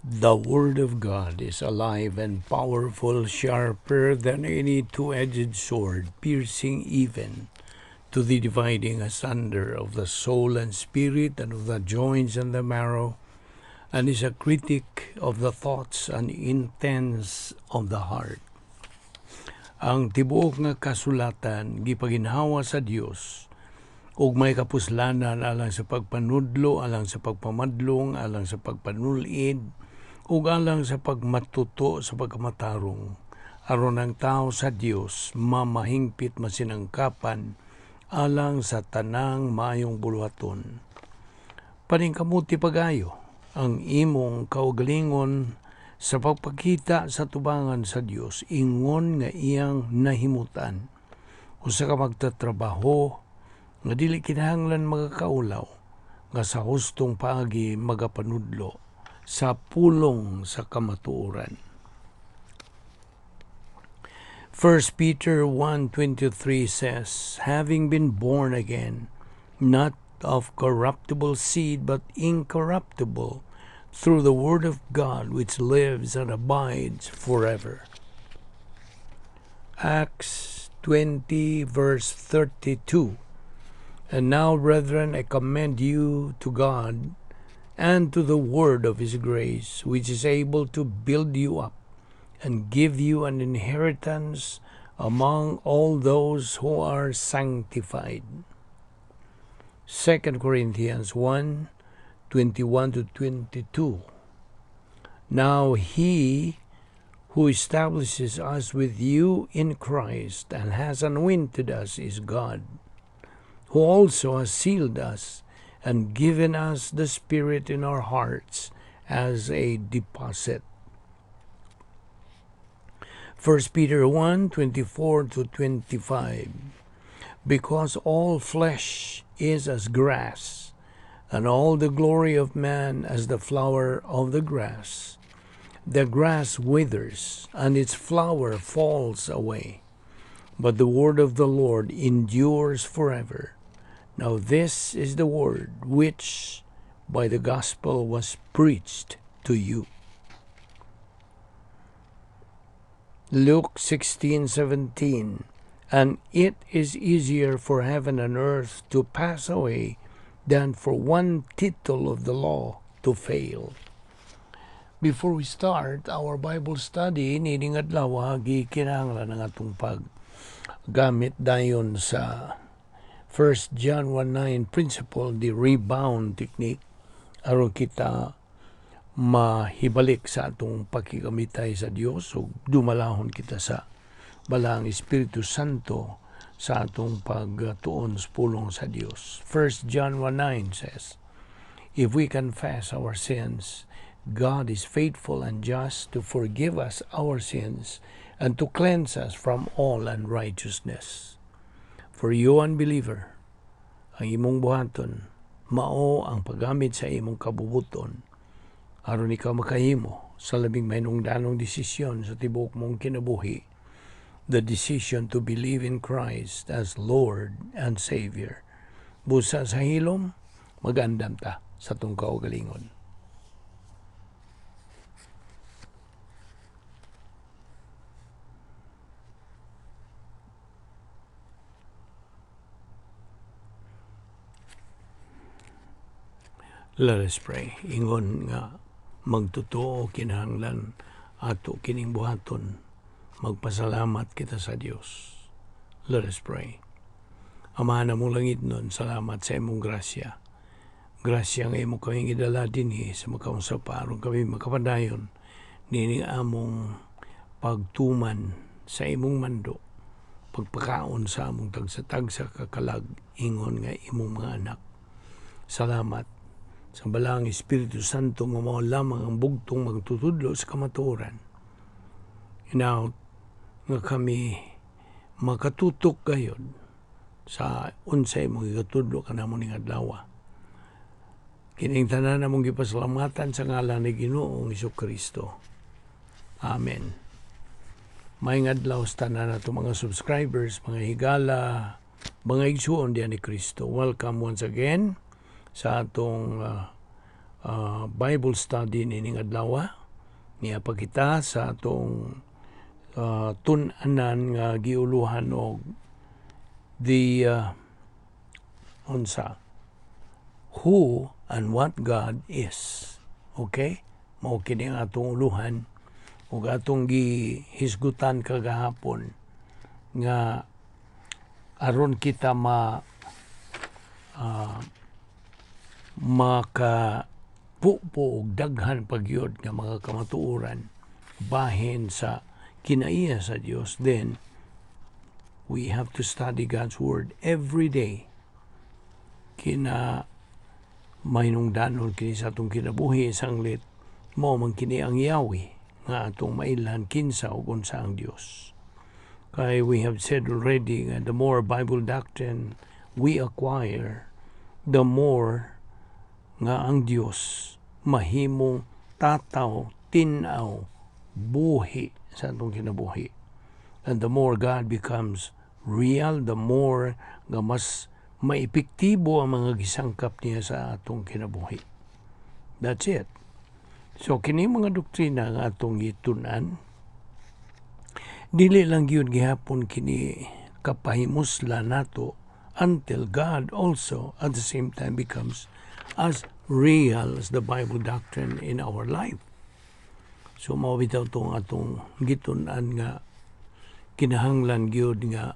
The Word of God is alive and powerful, sharper than any two-edged sword, piercing even to the dividing asunder of the soul and spirit and of the joints and the marrow, and is a critic of the thoughts and intents of the heart. Ang tibuok nga kasulatan gipaginhawa sa Dios ug may kapuslanan alang sa pagpanudlo, alang sa pagpamadlong, alang sa pagpanulid, ug alang sa pagmatuto sa pagkamatarong, aron ang tao sa Dios mamahingpit masinangkapan alang sa tanang maayong buluhaton. Paningkamuti pagayo ang imong kaugalingon sa pagpakita sa tubangan sa Dios ingon nga iyang nahimutan, usa ka magtatrabaho nga dili kinahanglan magakaulaw, nga sa hustong paagi magapanudlo sa pulong sa kamatuoran. 1 Peter 1:23 says, "Having been born again, not of corruptible seed, but incorruptible, through the word of God which lives and abides forever." Acts 20 verse 32, "And now, brethren, I commend you to God and to the word of his grace, which is able to build you up and give you an inheritance among all those who are sanctified." 2 Corinthians 1:21 to 22. "Now he who establishes us with you in Christ and has anointed us is God, who also has sealed us and given us the Spirit in our hearts as a deposit." 1 Peter 1:24 to 25. "Because all flesh is as grass, and all the glory of man as the flower of the grass. The grass withers, and its flower falls away, but the word of the Lord endures forever. Now this is the word which by the gospel was preached to you." Luke 16:17, "And it is easier for heaven and earth to pass away than for one tittle of the law to fail." Before we start our Bible study, nining adlaw, gikinahanglan ang atong paggamit dayon sa 1 John 1:9 principle, the rebound technique, aron kita mahibalik sa atong pakikamitay sa Dios ug dumalahon kita sa Balaang Espiritu Santo sa atong pagtuon sa pulong sa Dios. 1 John 1:9 says, "If we confess our sins, God is faithful and just to forgive us our sins and to cleanse us from all unrighteousness." For you, unbeliever, ang imong buhaton, mao ang paggamit sa imong kabubuton aron ikaw makahimo sa labing mahinungdanong desisyon sa tibuok mong kinabuhi, the decision to believe in Christ as Lord and Savior. Busa sa hilom, magandam ta sa atong kaugalingon. Let us pray. Ingon nga magtotoo, kinahanglan ato kining buhaton, magpasalamat kita sa Dios. Let us pray. Ama namong langitnon, salamat sa imong grasya. Grasya nga imo kaming idala dinhi sa makaunsa pa aron kami makapadayon nining among pagtuman sa imong mando, pagpakaon sa among tagsa-tagsa kakalag ingon nga imong mga anak. Salamat sa Balaang Espiritu Santo nga mao lamang ang bugtong magtutudlo sa kamatuoran. Hinaut nga kami makatutok gayod sa unsay imong gitudlo kanamo ning adlaw. Kining tanan among gipasalamatan sa ngalan ni Ginoong Kristo. Amen. Maayong adlaw sa tanan nato mga subscribers, mga higala, mga igsuon diyan ni Kristo. Welcome once again sa atong Bible study nining adlaw. Niya pa kita sa atong tun-anan nga giuluhan og the unsa, who and what God is. Okay? Mao kini ang atong uluhan ug atong gihisgutan kagahapon nga aron kita ma maka pupo og daghan pagyud nga mga kamatuoran bahin sa kinaiya sa Dios, then we have to study God's Word every day. Kina mahinungdanon kini sa atong kinabuhi, sanglit mao man kini ang yawi nga atong mailhan kinsa ug unsa ang Dios. Kay we have said already nga the more Bible doctrine we acquire, the more nga ang Dios mahimong tataw, tin-aw, buhi sa atong kinabuhi. And the more God becomes real, the more nga mas maepektibo ang mga gisangkap niya sa atong kinabuhi. That's it. So kini mga doktrina nga atong gitun-an, dili lang gyud gihapon kini kapahimusla nato until God also at the same time becomes as real as the Bible doctrine in our life. So mao bitaw tong atong gitun-an nga kinahanglan gyud nga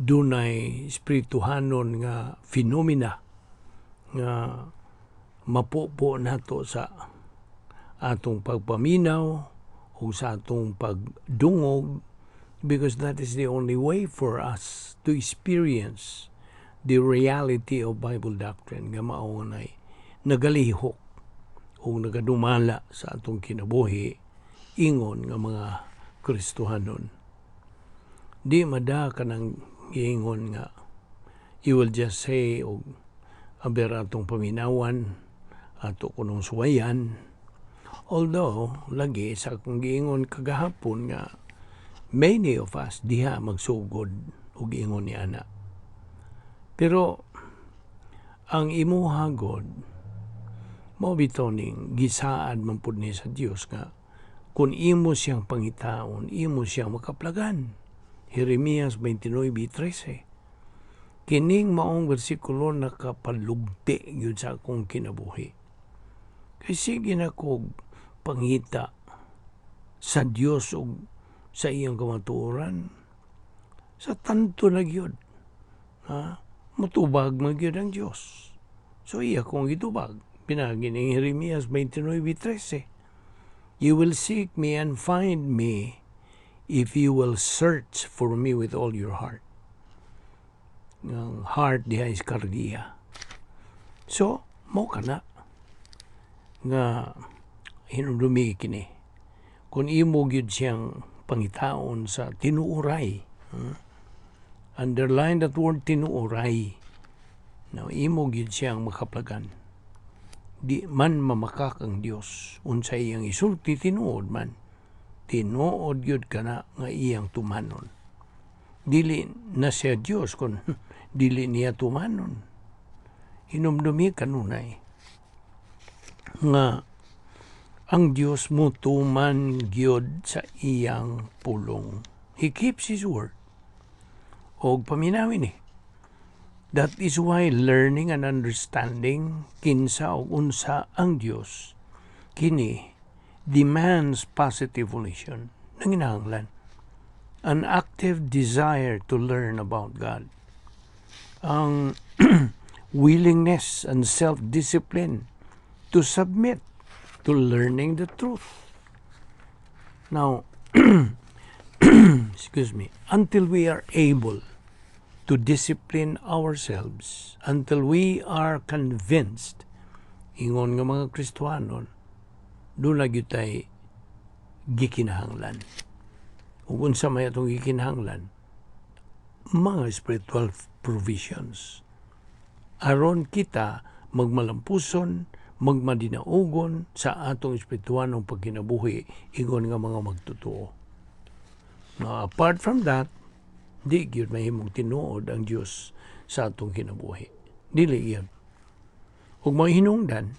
dunay espirituhanon nga phenomena nga mapupo nato sa atong pagpaminaw o sa atong pagdungog, because that is the only way for us to experience the reality of Bible doctrine nga mao nay nagalihok o nagadumala sa atong kinabuhi ingon nga mga Kristohanon. Di mada kanang giingon nga you will just say og aber atong paminawan, ato kunong suwayan. Although lagi sa akong giingon kagahapon nga many of us diha magsugod og ingon ni ana. Pero ang imuha god, mao bitaw ning gisaad man pud ni sa Dios nga kung imo siyang pangitaon, imo siyang makaplagan. Jeremias 29:13. Kining maong bersikulo nakapalugti gyud sa akong kinabuhi. Kay sige na kog pangita sa Dios ug sa iyang kamatuoran sa tanto na gyud. Ha? Mutubag man gyud ang Dios. So iya kong gitubag. Pinagi ni Jeremias 29:13. "You will seek me and find me if you will search for me with all your heart." Ang heart diha is kardia. So, mao kana nga hinumdumi kini. Kung imo gyud siyang pangitaon sa tinuoray. Underline that word, "tinuoray." Now, imo gyud siyang makaplagan. Di man mamakak ang Dios. Unsa iyang isulti, tinuod man. Tinuod gyud kana nga iyang tumanon. Dili na siya Dios kung dili niya tumanon. Hinumdumi kanunay nga ang Dios mutuman gyud sa iyang pulong. He keeps His word. Og paminawin ni. That is why learning and understanding kinsa o unsa ang Dios kini demands positive volition. Nanginahanglan. An active desire to learn about God. Ang willingness and self-discipline to submit to learning the truth. Now, excuse me, until we are able to discipline ourselves, until we are convinced, ingon nga mga Kristohanon, duna gyud tay gikinahanglan. Ug unsa may atong gikinahanglan? Mga spiritual provisions. Aron kita magmalampuson, magmadinaugon sa atong espirituanong pagkinabuhi ingon nga mga magtotoo. Now, apart from that, di gyud mahimong tinuod ang Dios sa atong kinabuhi. Dili gyud. Ug may hinungdan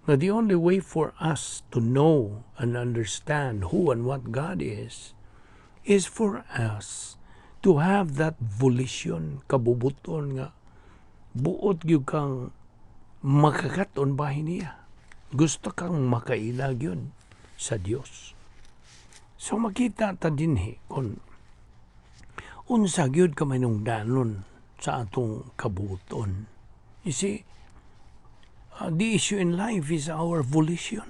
Now, the only way for us to know and understand who and what God is for us to have that volition, kabubuton nga buot gyud kang makakat-on bahin niya. Gusto kang makaila gyud sa Dios. So makita ta dinhi kung unsa gyud ka mahinungdanon sa atong kabuoton. You see, the issue in life is our volition.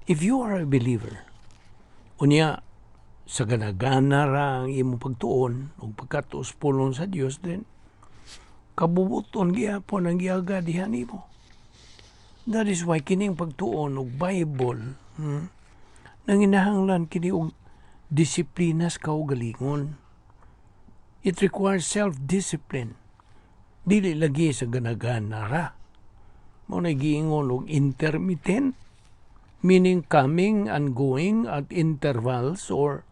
If you are a believer, unya sa ganagana ra ang imong pagtuon ug pagkatuos pulong sa Dios, then kabubuton gihapon ang giaga diha nimo. That is why kining pagtuon og Bible, nanginahanglan kini og disiplina sa kaugalingon. It requires self-discipline. Dili lagi sa ganagana ra. Mao na giingon og intermittent, meaning coming and going at intervals or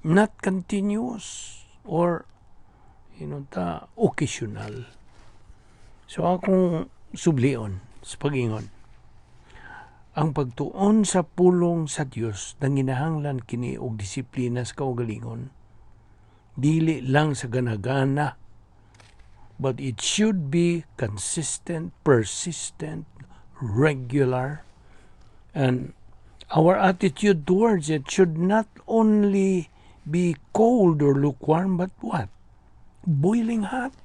not continuous or ta occasional. So akong sublion sa pag-ingon, ang pagtuon sa pulong sa Dios nanginahanglan kini og disiplina sa kaugalingon. Dili lang sa ganagana, but it should be consistent, persistent, regular, and our attitude towards it should not only be cold or lukewarm, but what? Boiling hot.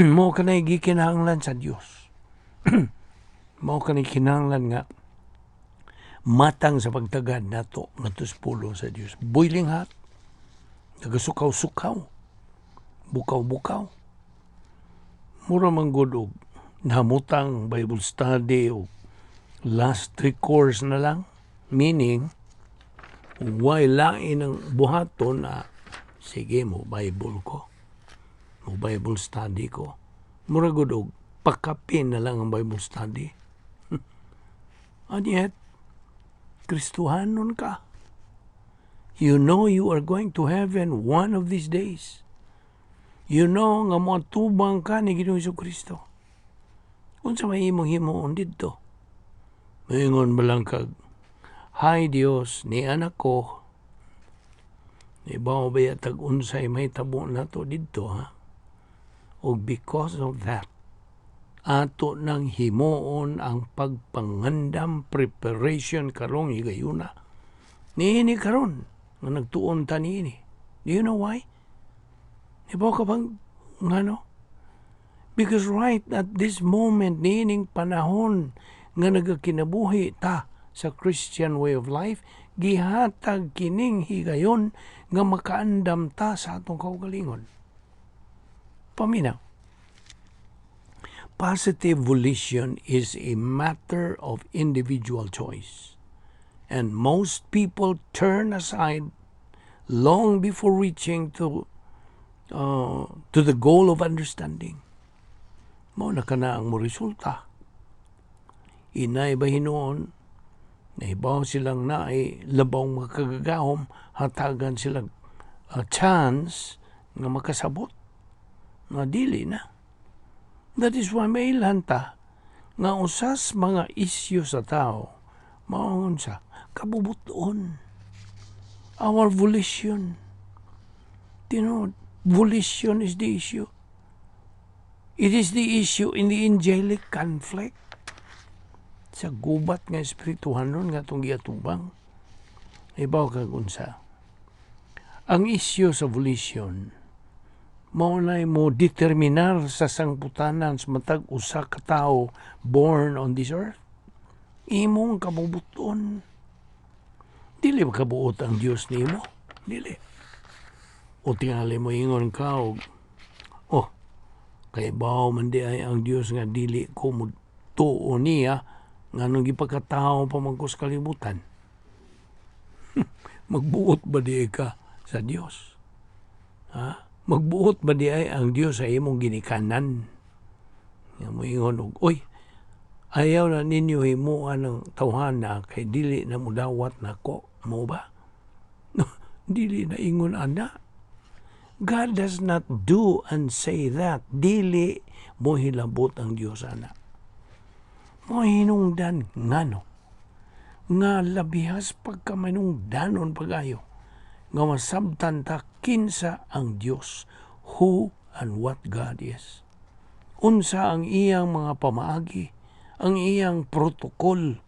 Mao kanay gikinahanglan sa Dios. Mao kanay kinahanglan nga matang sa pagtagad nato ngadto sa pulong sa Dios. Boiling hot. Nagasukaw-sukaw. Bukaw-bukaw. Mura man gud og namutang Bible study o last recourse na lang. Meaning, way lain ang buhaton na sige, mo Bible ko. Mo Bible study ko. Mura gud og pakapin na lang ang Bible study. And yet, Kristohanon ka. You know you are going to heaven one of these days. You know nga moatubang ka ni Ginoong Kristo. Unsa may imong himuon didto? Moingon ba lang kag, "Hi Dios, ni anak ko"? Ibaw ba tag unsay mahitabo nato didto, ha? Og because of that, ato nang himuon ang pagpangandam, preparation karong higayuna. Niini karon nga nagtuon ta niini. Do you know why? Ibaw ka bang ngano? Because right at this moment, niining panahon nga nagakinabuhi ta sa Christian way of life, gihatag kining higayon nga makaandam ta sa atong kaugalingon. Paminaw. Positive volition is a matter of individual choice. And most people turn aside long before reaching to the goal of understanding. Mao na kana ang mo resulta. Inay ba hinuon, nahibaw silang naay labaw makagagahom, hatagan silang a chance nga makasabot. Nga dili na. That is why mailhan ta nga usas mga isyu sa tao mao sa kabubuton. Our volition. Tinuod, volition is the issue. It is the issue in the angelic conflict. Sa gubat nga espirituhanon nga atong giatubang. Ibaw kag unsa. Ang issue sa volition mao na mo determinar sa sangputanan sa matag usa ka tawo born on this earth. Imong kabubuton. Dili ba kabuot ang Dios nimo? Dili. O tingali mo ingon ka og, "Oh, kay bawo man di ay ang Dios nga dili ko mo tuo niya, nganong gipagkatao pa man ko sa kalibutan?" Magbuot ba di ka sa Dios? Ha? Magbuot ba di ay ang Dios sa imong ginikanan? Nga moingon og, "Oy, ayaw na ninyo himuan ng tawhana kay dili na mudawat nako." Mo ba? No, dili na ingon ana. God does not do and say that. Dili mo hilabot ang Dios ana. Mga hinungdan ngano nga labihas pagkamanungdanon pagayo nga masabtan ta kinsa ang Dios, who and what God is. Unsa ang iyang mga pamaagi, ang iyang protocol,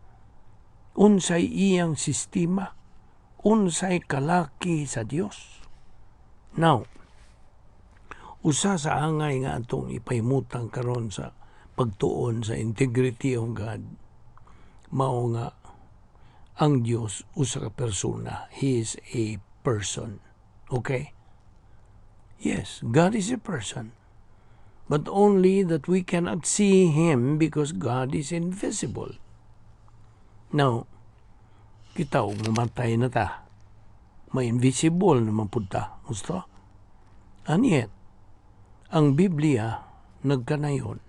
unsay iyang sistema, unsay kalaki sa Dios. Now, usa sa angay nga atong ipahimutang karon sa pagtuon sa integrity of God, mao nga ang Dios usa ka persona. He is a person. Okay? Yes, God is a person. But only that we cannot see Him because God is invisible. Now, kita og mamatay na ta, ma-invisible naman pud ta. Gusto? And yet, ang Biblia nagkanayon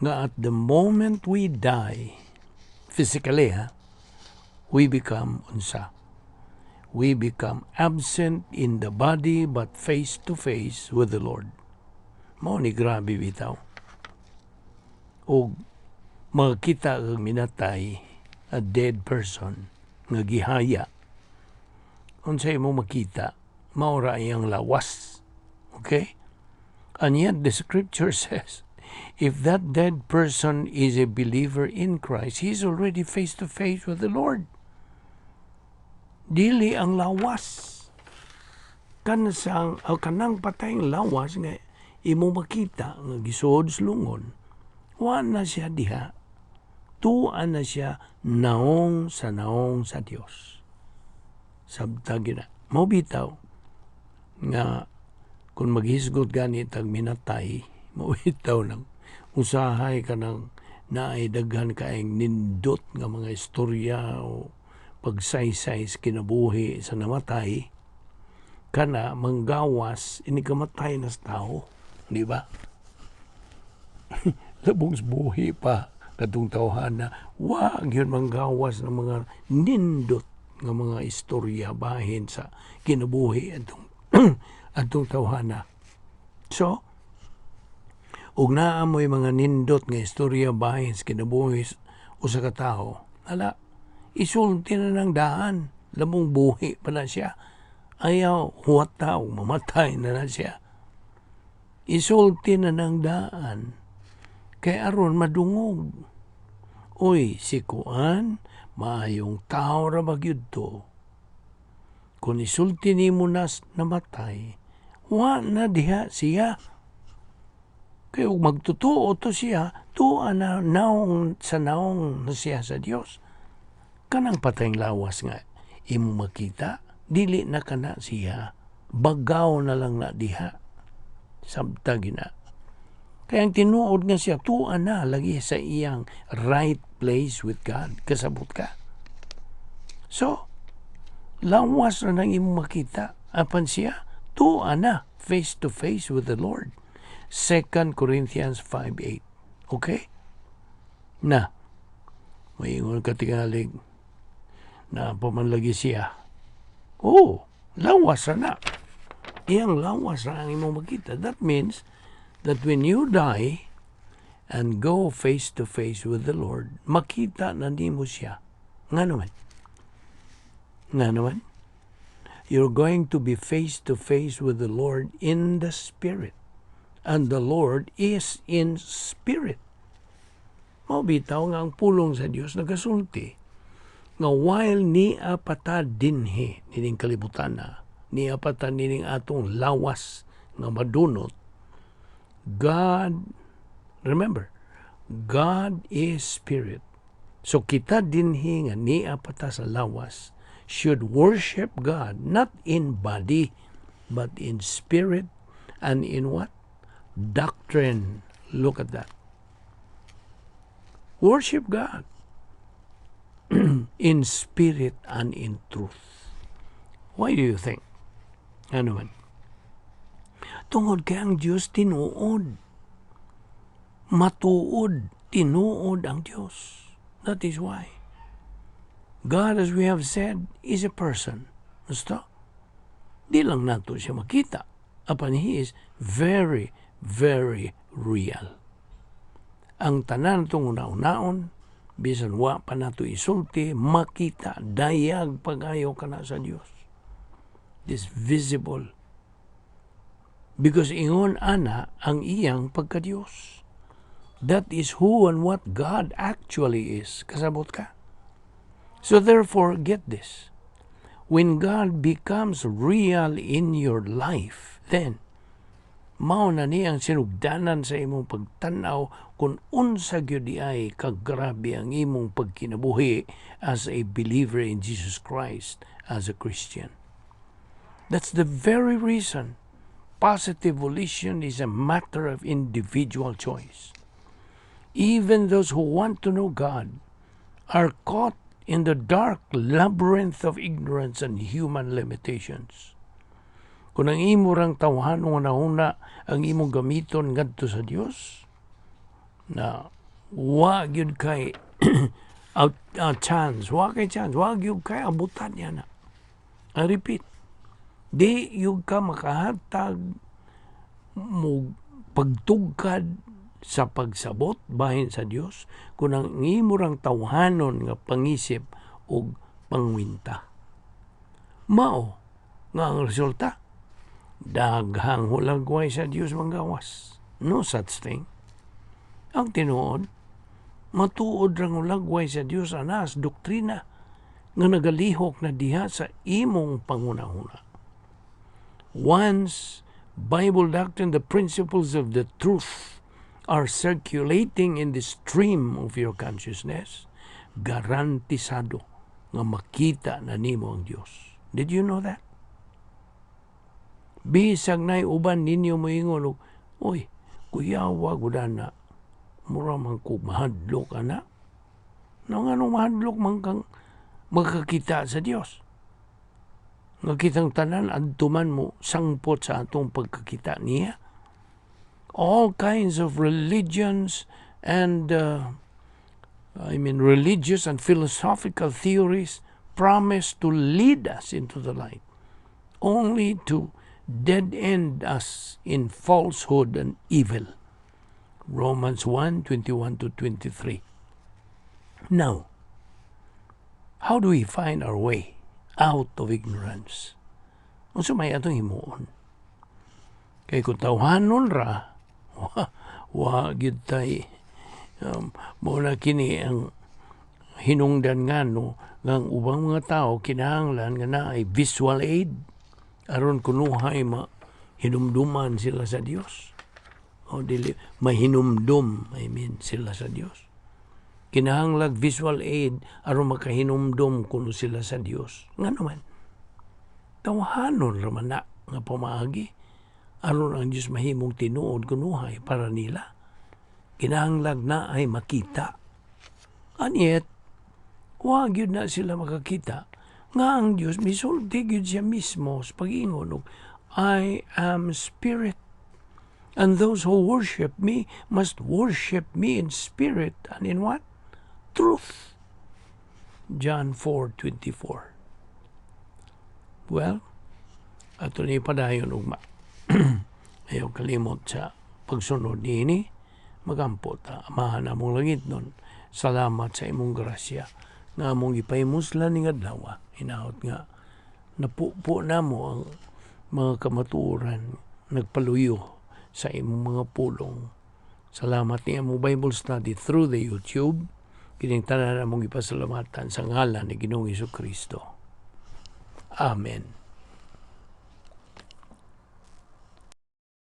nga at the moment we die, physically, ha, we become unsa? We become absent in the body but face to face with the Lord. Mao ni grabe bitaw. O makita kang minatay, a dead person nga gihaya. Unsay mo makita, mao ra iyang lawas. Okay? And yet the scripture says, if that dead person is a believer in Christ, he's already face to face with the Lord. Dili ang lawas. Kansang o kanang patayng lawas nga imo makita nga gisuod sa lungon, wa na siya diha. Tuan na siya naong sa naong sa Dios. Sabta gina. Mao bitaw nga kung maghisgot gani tag minatay, mao bitaw nang usahay ka nang naay daghan kaayong nindot nga mga istorya o pagsaysay sa kinabuhi sa namatay, kana manggawas ini kamatay na sa tao, di ba? Labong sa buhi pa katong tawhana, wa gyud manggawas ng mga nindot nga mga istorya bahin sa kinabuhi atong tawhana. So, ug naa mo'y mga nindot nga istorya bahin sa kinabuhi usa ka tawo, ala, isulti na ng daan. Labong buhi pa na siya. Ayaw, huwata o mamatay na na siya. Isulti na ng daan. Kay aron madungog. Uy, si Kuan, maayong tao ra ba gyud to? Kung isulti nimo nas namatay, wa na diha siya. Kay ug magtotoo to siya, tuwa na naong sa naong na siya sa Dios. Kanang patayng lawas nga imo makita, dili na kana siya. Bagaw na lang na diha. Sabta gina. Kaya ang tinuod nga siya, tuwa na lagi sa iyang right place with God. Kasabot ka. So, lawas na nang imo makita. Apan siya, tuwa na face to face with the Lord. 2 Corinthians 5:8. Okay? Na, maingon ka tingalig, na pa man lagi siya. Oh, lawas na na. Iyang lawas na ang imong makita. That means that when you die and go face to face with the Lord, makita na nimo siya. Nga naman? Nga naman? You're going to be face to face with the Lord in the Spirit. And the Lord is in spirit. Mao bitaw nga ang pulong sa Dios nagasulti nga while nia pa ta dinhi nining kalibutan na, nia pa ta nining atong lawas nga madunot, God, remember, God is spirit. So kita dinhi nga nia pa ta sa lawas should worship God not in body but in spirit and in what? Doctrine. Look at that. Worship God in spirit and in truth. Why do you think? Ano man? Tungod kay ang Diyos tinuod. Matuod, tinuod ang Diyos. That is why. God, as we have said, is a person. Basta, di lang nato siya makita. Apan He is very, very real. Ang tanan atong huna-hunaon, bisan wa pa nato isulti, makita, dayag pag-ayo kana sa Dios. This visible. Because ingon ana ang iyang pagka-Dios. That is who and what God actually is. Kasabot ka? So therefore, get this. When God becomes real in your life, then, mao na ni ang sinugdanan sa imong pagtanaw kung unsa gyud ay kagrabe ang imong pagkinabuhi as a believer in Jesus Christ, as a Christian. That's the very reason positive volition is a matter of individual choice. Even those who want to know God are caught in the dark labyrinth of ignorance and human limitations. Kung ang imo rang tawhanong hunahuna ang imong gamiton ngadto sa Dios, na wa gyud kay out, chance, wa kay chance, wa gyud kay abutan niya na. I repeat, di gyud ka makahatag mo pagtugkad sa pagsabot bahin sa Dios kung ang imo rang tawhanon nga pangisip og pangwinta. Mao nga ang resulta, daghang hulagway sa Dios manggawas. No such thing. Ang tinuod, matuod rang hulagway sa Dios anas doktrina nga nagalihok na diha sa imong panghunahuna. Once Bible doctrine, the principles of the truth, are circulating in the stream of your consciousness, garantisado nga makita na nimo ang Dios. Did you know that? Bisag nay uban ninyo moingon og, "Oy, kuyawa gud na, mura man ko mahadlok ana." No, nganong mahadlok man kang makakita sa Dios? Nga kitang tanan adto man mo sangpot sa atong pagkakita niya. All kinds of religions and I mean, religious and philosophical theories promise to lead us into the light, only to dead end us in falsehood and evil. Romans 1:21 to 23. Now, how do we find our way out of ignorance? Unsa may atong himuon? Kay kung tawhanon ra, wa gyud tay mo na kini ang hinungdan nga no nga ang ubang mga tao kinahanglan nga naay visual aid aron kunuhay ma hinumduman sila sa Dios. O dili mahinumdum, I mean, sila sa Dios. Kinahanglag visual aid aron makahinumdum kuno sila sa Dios. Nga naman, tawhanon ra man na nga pamaagi aron ang Dios mahimong tinuod kunuhay para nila. Kinahanglag na ay makita. And yet, wa gyud na sila makakita nga ang Dios misulti gyud siya mismo sa pag-ingon og, "I am spirit, and those who worship me must worship me in spirit and in" what? "Truth." John 4:24. Well, ato ni padayon ugma. Ayaw kalimot sa pagsunod niini, magampo ta. Amahan namong langitnon, salamat sa imong grasya nga among gipahimuslan ning adlaw. Hinaot nga napupo namo ang mga kamatuoran nagpaluyo sa imong mga pulong. Salamat ni among Bible study through the YouTube. Kining tanan among gipasalamatan sa ngalan ni Ginoong Kristo. Amen.